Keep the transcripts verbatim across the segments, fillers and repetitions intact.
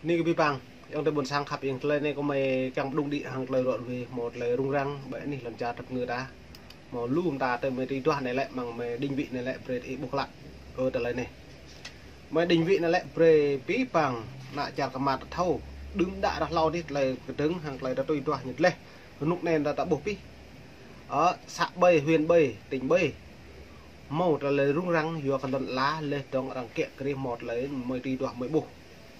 Anai kơ abih bang, ayŏng adơi ƀôn sang khăp, ayŏng tơlơi anai kơ mơi kiăng pơđŭng đĭ hăng tơlơi rŏ ruai, hmâo tơlơi rŭng răng, ƀơi anih lŏn čar tơpơngư ta. Hmâo lu mơta tơlơi mơi tui duah anai lĕ, mơ̆ng mơi đing wĭ anai lĕ, brơi ih ƀuh klă. Ơ tơlơi anai. Mơi đing wĭ anai lĕ, brơi abih bang ană čar Kmar ta thâo. Đưm đă ră hlâo adih tơlơi kơdơ̆ng hăng tơlơi ta tui duah ñu tơleh. Rơnŭk anai ta, ta ƀuh pih. Ơ, să ƀơi, huyện ƀơi, tỉnh ƀơi. Hmâo tơlơi rŭng răng, yua kơ lŏn ala, laih dơ̆ng arăng kiă kriê hmâo tơlơi mơi tui duah mơi ƀuh,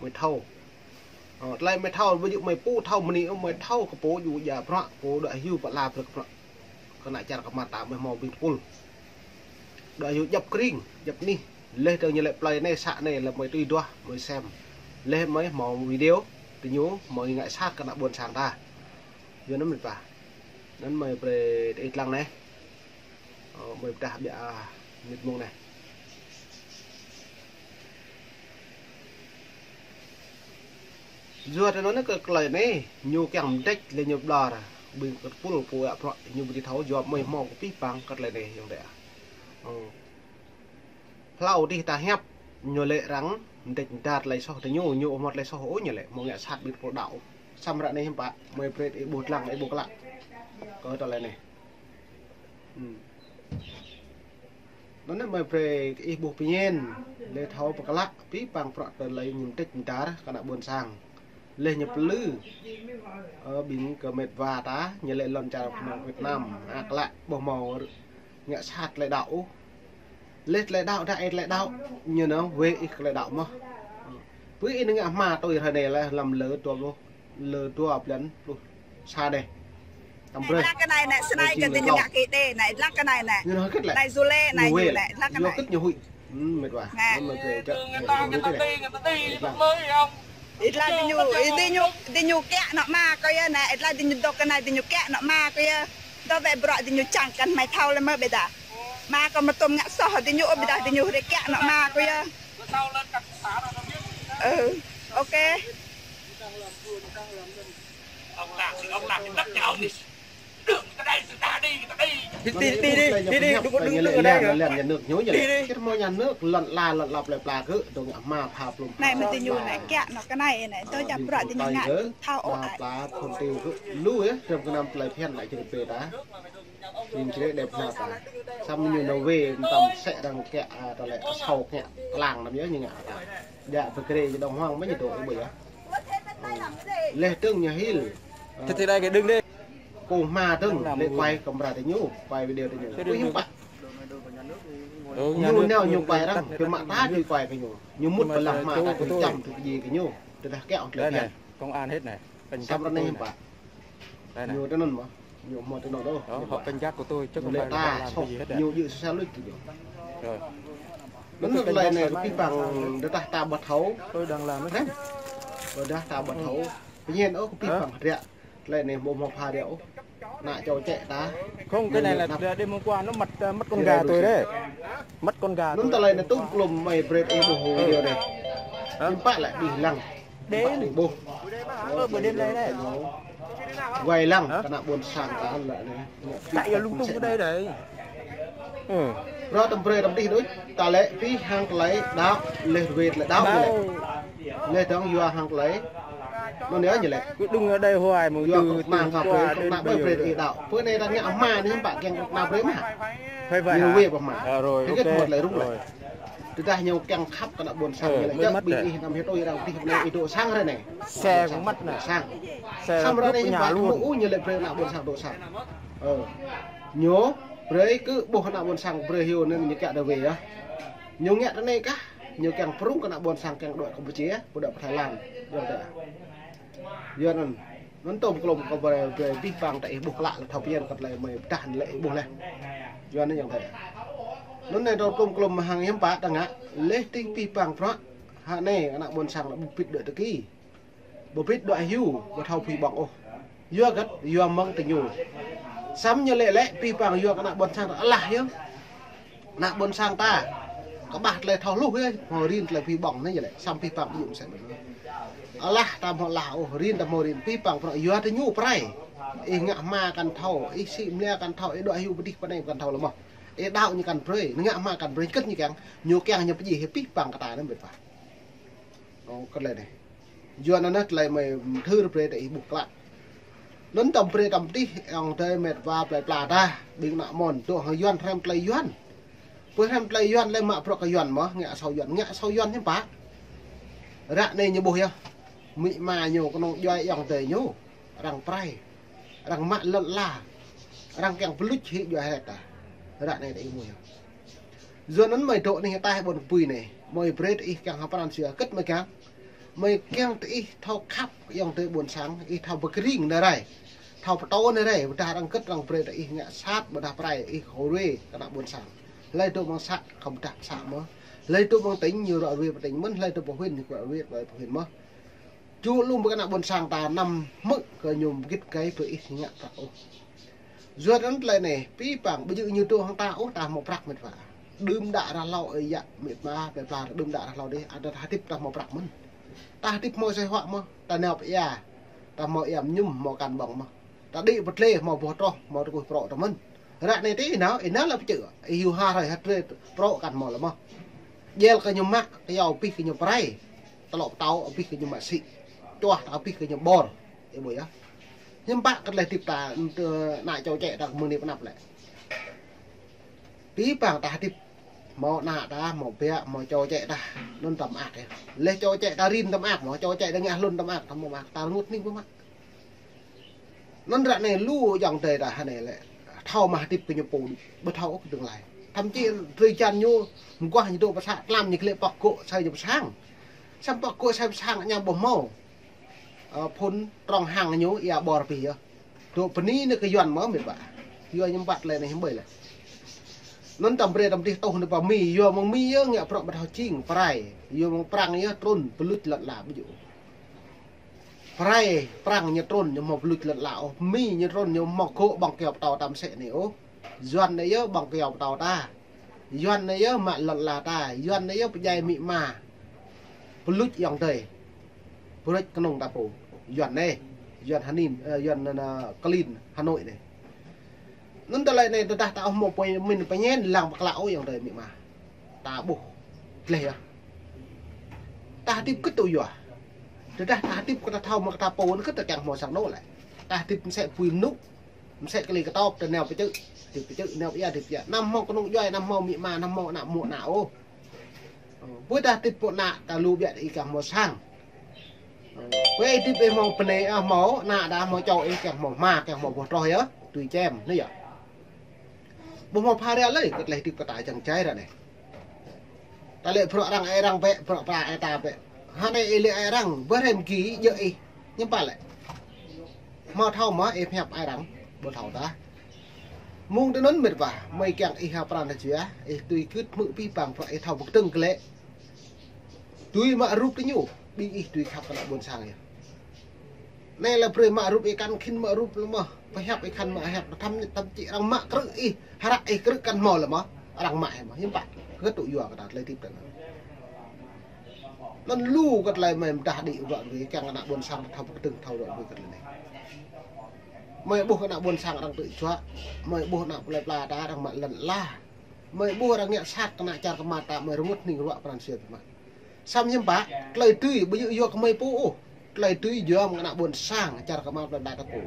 mơi thâo. Ơ, tơlơi mơi thâo, ƀu djơ̆ mơi pô thâo mơni, mơi thâo kơ pô djơ̆ djă bruă, pô dŏ hyu pơala brơi kơ bruă. Kơ ană čar Kmar ta mơi hmâo ƀing tơpul. Dŏ hyu djăp kring, djăp anih. Laih dơ̆ng ñu lĕ plơi anai, să anai lĕ mơi tui duah, mơi sem. Laih mơi hmâo video, tơ ñu mơi ngă sat kơ ană ƀôn sang ta. Yua anŭn mĭt wa. Anŭn mơi brơi ih lăng anai. Ơ, mơi pơdah ƀiă, a, mĭt mông anai. Yua tơ anŭn kơ tơlơi anai, ñu kiăng mơdĕč lĕ ñu ƀlŏr. Ƀing kơ tơpul pô djă bruă, ñu ƀu dưi thâo, yua mơi hmâo kơ abih bang kơ tơlơi anai ayŏng adơi. Ơ. Hlâo adih ta hiăp, ñu lĕ arăng mơdĕč mơdar tơlơi soh tơ ñu, ñu ƀu hmâo tơlơi soh ôh ñu lĕ, hmâo ngă sat ƀing tơpul đaŏ. Samơ̆ ră anai hiư̆m pă, mơi brơi ih ƀuh lăng, ih ƀuh klă. Kơ tơlơi anai. Hmm. Anŭn anai mơi brơi ih ƀuh pơñen, laih thâo pơklă, abih bang bruă tơlơi ñu mơdĕč mơdar kơ ană ƀôn sang. Laih ñu pơlư, ơ, ƀing kơ met wa ta, ñu lĕ lŏn čar Việt Nam, a klă, ƀu hmâo ngă sat tơlơi đaŏ ôh. Laih tơlơi đaŏ, đaŏ, ih tơlơi đaŏ, ñu nao wai ih tơlơi đaŏ mơ̆n. Pơ ih ngă hma tui hrơi anai lĕ lăm lơ dua pluh, lơ dua blan pluh sa anai. Tăm brơi. Ih lăng kơ anai nè, snai kơ ding ñu ngă kơ đe, nè, ih lăng kơ anai nè. Ñu nao hơget lĕ? Anai Zule, anai ñu lĕ, ih lăng kơ anai. Ñu hơget ñu huĭ. Hmm, met wa. Nè. Anŭn mơi brơi čă. Ih lăng. Ih lăng ding ñu, ih ding ñu, ding ñu kiă anŏ ama kơ yơh nè, ih lăng ding ñu dŏ kơ anai ding ñu kiă anŏ ama kơ yơh. Dŏ wơ̆t bruă ding ñu čang kăn hmâo thâo lĕ mơ̆ ƀiă dah. Ama kơ mơtŭm ngă soh ding ñu ƀiă dah ding ñu hrĕ kiă anŏ ama kơ yơh. Ơ, ok. Đi, đi, đi, đi, đi, đi, đừng có đứng, đừng ở đây nữa. Đi đi. Anai mơ̆ ding ñu anai kiă anŏ kơ anai anai. Dŏ djă bruă ding ñu ngă thâo ôh ai. Lu yơh, tơm kơnăm tơlơi phiăn anai čơrơp ta. Ƀing čơrĕ đe pơnap ta. Samơ̆ ñu nao wai, tăm sĕ arăng kiă, a, tơlơi asâo kiă, klang anăm yơh ñu ngă ta. Djă pơkrê dong huang mơ̆ ñu dŏ ih ƀuh yơh. Laih dơ̆ng ñu hil. Thế thì đây cái đừng đi. Kơ hma dơ̆ng, lĕ quay camera tơ ñu, quay video tơ ñu. Ƀu hiư̆m pă. Ñu nao ñu quay arăng, kơ mă ta dưi quay kơ ñu. Ñu mŭt pơ lăng hma ta dưi čăm, dưi pơdjai kơ ñu. Tơdah kiă ŏng tơlơi phiăn. Công an hết này. Samơ̆ ră anai hiư̆m pă. Đây này. Ñu tơ anŭn mơ̆n, ñu hmâo tơ anŭn đôč. Đó, họ canh gác của tôi, chứ không phải là họ làm cái gì hết đấy. Ñu djơ̆ sơsel luč kơ ñu. Rồi. Anŭn tơlơi anai kơ abih bang, tơdah ta ƀu thâo. Tôi đang làm đấy. Tơdah ta ƀu thâo. Pơñen ôh kơ abih bang hơdră. Tơlơi anai ƀu hmâo pha hơdră ôh. Ană čô čĕ ta. Không, cái này là đêm hôm qua nó mất, mất con gà tôi đấy. Mất con gà tôi. Anŭn tơlơi anai tŭm klum mơi brơi ih ƀuh video anai. Hả? Hiư̆m pă lĕ ih lăng. Đêm. Ih ƀuh. Ơ, bữa đêm nay này. Wai lăng kơ ană ƀôn sang ta lĕ anai. Chạy lung tung cái đây này. Ừ. Rŏ tăm brơi tăm đih đôč. Ta lĕ pih hăng tơlơi đaŏ, laih wai tơlơi đaŏ ñu lĕ. Laih dơ̆ng yua hăng tơlơi. Anŭn yơh ñu lĕ. Cứ đứng ở đây hoài mà từ, từ qua đến bây giờ. Yua kơ ană ƀơi brơi ih đaŏ. Pơ anai ta ngă hma anai hiư̆m pă kiăng kơ ană brơi mă. Phải vậy hả? Ñu wai pơ hma. Ờ, rồi, ok. Hơget mơ̆ tơlơi rŭng lĕ. Rồi. Tơdah ñu kiăng khăp kơ ană ƀôn sang ñu lĕ. Ơ, mới mất đấy. Ih năm hiăp ơi arăng tih anai ih dŏ sang hrơi anai. Xe cũng mất này. Dŏ sang. Xe cướp nhà luôn. Samơ̆ ră anai hiư̆m pă mơ̆ ôh ñu lĕ brơi ană ƀôn sang dŏ sang. Ơ. Ñu brơi kơ ƀuh ană ƀôn sang brơi hyu anŭn ñu kiă đa wai yơh. Ñu ngă tơ anai kah, ñu kiăng pơrŭng kơ ană ƀôn sang kiăng dŏ Campuchia, pô dŏ pơ Thái Lan. Yua tơ. Yua anŭn. Anŭn tơm klum kơ brơi, brơi abih bang ta ih ƀuh klă lĕ thâo phiăn kơ tơlơi mơi pơdah lĕ ih ƀuh laih. Yua anŭn yơh tơ. Anŭn anai tơm klum hăng hiư̆m pă ta ngă, laih dơ̆ng abih bang bruă. Hă anai ană ƀôn sang lĕ ƀu pĭt dŏ tơki. Ƀu pĭt dŏ hyu, ƀu thâo phi ƀơ̆ng ôh. Yua hơget, yua mơ̆ng tơ ñu. Samơ̆ ñu lĕ lĕ, abih bang yua kơ ană ƀôn sang ta alah yơh. Ană ƀôn sang ta. Kơƀah tơlơi thâo hluh yơh, hmâo rin tơlơi phi ƀơ̆ng anai yơh lĕ. Samơ̆ abih bang ƀu djơ̆ mơsĕ. Alah ta hmâo alah ôh, rin ta hmâo rin, abih bang bruă yua tơ ñu pơrai. Ih ngă hma kăn thâo, ih sĭ mơlia kăn thâo, ih dŏ hyu pơdih pơ anai kăn thâo lĕ mơ̆n. Ih đaŏ ñu kăn brơi, ih ngă hma kăn brơi, hơget ñu kiăng, ñu kiăng ñu pơdjai abih bang kơ ta anai mĭt wa. Ơ, kơ tơlơi anai. Yuan anŭn tơlơi mơi mơthưr brơi tơ ih ƀuh klă. Anŭn tơm brơi tơm tih, ayŏng adơi met wa plơi pla ta, ƀing ană mơ̆n, dŏ hăng Yuan hrăm tơlơi Yuan. Pơ hrăm tơlơi Yuan lĕ mă bruă kơ Yuan mơ̆, ngă asâo Yuan, ngă asâo Yuan hiư̆m pă. Ră anai ñu ƀuh yơh. Amĭ ama ñu, kơnung djuai ayŏng adơi ñu. Arăng prai. Arăng mă lŏn ala. Arăng kiăng pơluč hĭ djuai hrĕt ta. Ră anai tơ ih ƀuh yơh. Yua anŭn mơi dŏ anih ataih ƀôn kơpui anai. Mơi brơi tơ ih kiăng hơpran sia kơ̆t mơi kiăng. Mơi kiăng tơ ih thâo khăp ayŏng adơi ƀôn sang, ih thâo pơkring anai rai. Thâo pơtô anai rai, ƀôdah arăng kơ̆t arăng brơi tơ ih ngă sat, ƀôdah prai ih khŏ ruai kơ ană ƀôn sang. Hlơi dŏ mơ̆ng sat khŏ ƀôdah pơ sat mơ̆. Hlơi dŏ mơ̆ng tỉnh ñu ră ruai pơ tỉnh mơ̆n, hlơi dŏ pơ huyện ñu ră ruai pơ huyện mơ̆. Ču lŏm ƀơi ană ƀôn sang ta anăm hmư̆ kơ ñu mơgit gai brơi ih ngă prăk ôh. Yua anŭn tơlơi anai, pĭ păng, ƀu djơ̆ ñu dŏ hăng ta ôh, ta hmâo prăk met wa. Đưm đă ră hlâo ơi yă, met wa, plơi pla, đưm đă ră hlâo dih, ăt ta hơdip ta hmâo prăk mơ̆n. Ta hơdip hmâo asơi huă mơ̆, ta nao pơ ia, ta hmâo ia mơñum, hmâo akan ƀơ̆ng mơ̆. Ta đĭ pơ tơlơi, hmâo boh troh, hmâo tơkuih prŏ ta mơ̆n. Ră anai tih nao, ih nao lă pơčeh, ih hyu ha rai hơdrơi prŏ akan hmâo lă mơ̆. Djel kơ ñu mă, kơyâo abih kơ ñu prai. Tơlŏ pơtâo abih kơ ñu mă sĭ. Čuah abih kơ ñu ƀor. Ih ƀuh yơh. Hiư̆m pă kơ tơlơi hơdip ta, ană čô čĕ ta mơ̆ng anai pơ anăp lĕ. Pĭ păng ta hơdip. Hmâo ană ta, hmâo ƀiă, hmâo čô čĕ ta. Anŭn ta mơak yơh. Lĕ čô čĕ ta rin ta mơak, hmâo čô čĕ ta ngă hlŭn ta mơak, ta hmâo mơak, ta rơngot hning ƀu mă. Anŭn ră anai lu ayŏng adơi ta hơnai lĕ. Thâo mă hơdip kơ ñu pô, ƀu thâo ôh kơ tương lai. Thậm chí drơi jan ñu, mơguah ñu dŏ pơ sat, tlam ñu glĕ pŏk gŏ, asơi ñu pơ sang. Samơ̆ pŏk gŏ asơi pơ sang, añăm ƀu hmâo. Ơ, phŭn trong hăng ñu ia ƀor abih yơh. Dŏ bơni anai kơ Yuan mơ̆ met wa. Yua ñu ƀăt lĕ anai hiư̆m ƀơi lĕ. Anŭn tơm brơi tơm tih tuh anai pơ Mi, yua mơ̆ng Mi yơh ngă prăk ƀu thâo jing, prai. Yua mơ̆ng Prăng yơh trŭn pơluč lŏn ala ƀu djơ̆. Prai, Prăng ñu trŭn ñu hmâo pơluč lŏn ala ôh. Mi ñu trŭn ñu hmâo gŏ ƀơ̆ng kơyâo pơtâo ta mơsĕ anai ôh. Yuan anai yơh ƀơ̆ng kơyâo pơtâo ta. Yuan anai yơh mă lŏn ala ta, Yuan anai yơh pơdjai amĭ ama. Pơluč ayŏng adơi. Pơluč kơnung ta pô. Yuan anai, Yuan Hà Ninh, ơ, Yuan anai, anai, Klin, Hà Nội anai. Anŭn tơlơi anai tơdah ta ƀu hmâo pơmĭn pơñen lăng pơklă ôh ayŏng adơi amĭ ama. Ta ƀuh. Gleh yơh. Ta hơdip kơ̆t tŭ yua. Tơdah ta hơdip kơ ta thâo mă kơ ta pô anŭn kơ̆t ta kiăng hmâo sang anô̆ lĕ. Ta hơdip mơsĕ apui mơnŭ. Mơsĕ kơli kơtop, ta nao pơčeh, hơdip pơčeh, nao ia, hơdip ia. Anăm hmâo kơnung djuai, anăm hmâo amĭ ama, anăm hmâo ană mơ̆ ană ôh. Ơ, ƀu dah hơdip pô ană, ta lu biă ih kiăng hmâo sang. Ơ, ƀu ih hơdip ih hmâo bơnai, ơ, hmâo ană dah hmâo čô ih kiăng hmâo hma, kiăng hmâo boh troh yơh, tui čem, anai yơh. Ƀu hmâo pha ria lơi, kơ tơlơi hơdip kơ ta čang čai ră anai. Ta lĕ bruă arăng ai arăng bĕ, bruă pla ai ta bĕ. Hơnai ih lĕ ai arăng, ƀu hrăm gih djơ̆ ih. Hiư̆m pă lĕ. Hmâo thâo mơ̆ ih pơhiăp ai arăng, ƀu thâo tah. Mơ̆ng tơ anŭn met wa, mơi kiăng ih hơpran hơjua, ih tui gưt hmư̆ pĭ păng bruă ih thâo pơkơdơ̆ng glĕ. Tui mă rup tơ ñu, ƀing ih tui khăp kơ ană ƀôn sang yơh. Anai lĕ brơi mă rup ih kăn khĭn mă rup lĕ mơ̆. Pơhiăp ih kăn mă hiăp, thăm, thăm či arăng mă krư̆ ih, hră ih krư̆ kăn hmâo lĕ mơ̆. Arăng mă hĭ mơ̆, hiư̆m pă. Kơ tŭ yua kơ ta tơlơi hơdip ta anŭn. Anŭn lu kơ tơlơi mơi mơdah đĭ ruă rui, kiăng ană ƀôn sang thâo pơkơdơ̆ng thâo ruă rui kơ tơlơi anai. Mơi ƀuh ană ƀôn sang arăng tŭ juă, mơi ƀuh ană plơi pla ta arăng mă lŏn ala. Mơi ƀuh arăng ngă sat kơ ană čar kơmar ta, mơi rơngot hning ruă pran sia mơ̆. Samơ̆ hiư̆m pă, tơlơi tui, ƀu djơ̆ yua kơ mơi pô ôh. Tơlơi tui yua mơ̆ng ană ƀôn sang, čar kơmar plơi pla ta pô.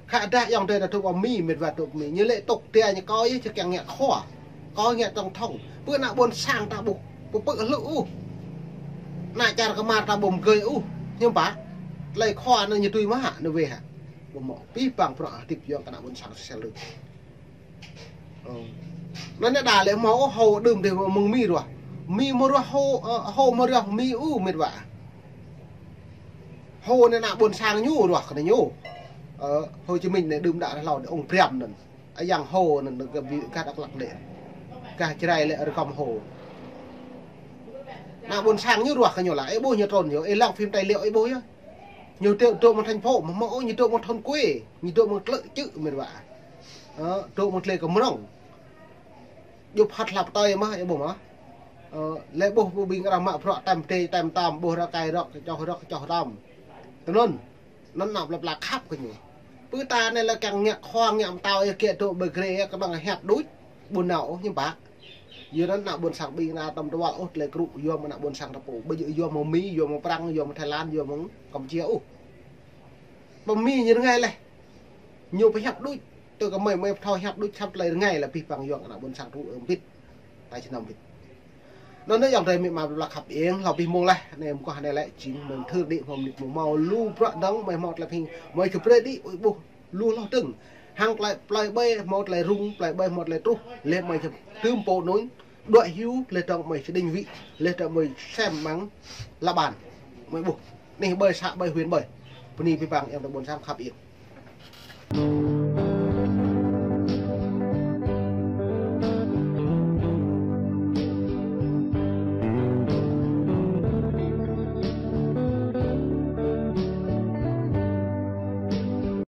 Khă dah ayŏng adơi ta dŏ pơ Mi, met wa dŏ pơ Mi. Ñu lĕ tŏk tia ñu kơ yơh, či kiăng ngă khua. Kơ ngă tổng thống. Pơ ană ƀôn sang ta ƀu pơpư̆ hlŭ ôh. Ană čar kơmar ta ƀu mơgơi ôh. Hiư̆m pă, tơlơi khua anŭn ñu tui mơ̆ hă, anŭn weh hă. Ƀu hmâo, pĭ păng bruă hơdip yua kơ ană ƀôn sang sel rơ̆k. Ơ. Anŭn anai đa lĕ hmâo ôh, hô đưm dih mơ̆ng Mi ruah. Mi hmâo ruah hô, ơ, hô hmâo ruah Mi ôh met wa. Hô anai ană ƀôn sang ñu ruah kơ anai ñu. Ơ, Hồ Chí Minh anai đưm đă ră hlâo anai ung Briăm anŭn. Ayŏng Hồ anŭn, anŭn gah ƀing gah Dak Lak anai. Gah Jrai lĕ rơkŏm Hồ. Ană ƀôn sang ñu ruah kơ ñu lah, ih ƀuh ñu trŭn yơh, ih lăng phim tài liệu ih ƀuh yơh. Ñu dŏ, dŏ mơ̆ng thành phố, mơ̆, mơ̆, ñu dŏ mơ̆ng thôn quê, ñu dŏ mơ̆ng klơ̆ čư̆ met wa. Ơ, dŏ mơ̆ng tơlơi kơ mơnơ̆ng. Djŏp hăt hlăp tơi mơ̆, ih ƀuh mơ̆. Ơ, lĕ ƀuh ƀing arăng mă bruă tam tê, tam tam, ƀuh rơkai rơ̆k, čoh rơ̆k, čoh tam. Tơ anŭn, anŭn ană plơi pla khăp kơ ñu. Pơ ta anai lĕ kiăng ngă khua, ngă pơtao, ih kiăng dŏ ƀơi grê, kơnơ̆ng hiăp đôč, ƀu nao ôh, hiư̆m pă. Yua anŭn ană ƀôn sang ƀing ană tơm tơwăl ôh tơlơi krŭ, yua mơ̆ng ană ƀôn sang ta pô. Ƀu djơ̆ yua mơ̆ng Mi, yua mơ̆ng Prăng, yua mơ̆ng Thái Lan, yua mơ̆ng Campuchia ôh. Pơ Mi ñu rơngai laih. Ñu pơhiăp đôč. Tui kơ mơi, mơi pơthâo hiăp đôč, hiăp tơlơi rơngai laih pih păng yua ană ƀôn sang tŭ ơ bit. Ta či nao bit. Anŭn anai ayŏng adơi amĭ ama ƀlak khăp ing, hlâo pih mông laih, anai mơguah anai lĕ jing mơ̆ng thưr đĭ hmâo mơnit mơ̆ng hmâo lu bruă dơ̆ng, mơi hmâo tơlơi phing, mơi či brơi đĭ ui ƀuh lu hloh dơ̆ng. Hăng tơlơi plơi ƀơi hmâo tơlơi rŭng, plơi ƀơi hmâo tơlơi truh, laih mơi či tơm pô anŭn, đuaĭ hyu, laih dơ̆ng mơi či đing wĭ, laih dơ̆ng mơi sem mơ̆ng la bàn. Mơi ƀuh. Anai ƀơi să ƀơi huyện ƀơi. Bơni pih păng ayŏng adơi ƀôn sang khăp ing.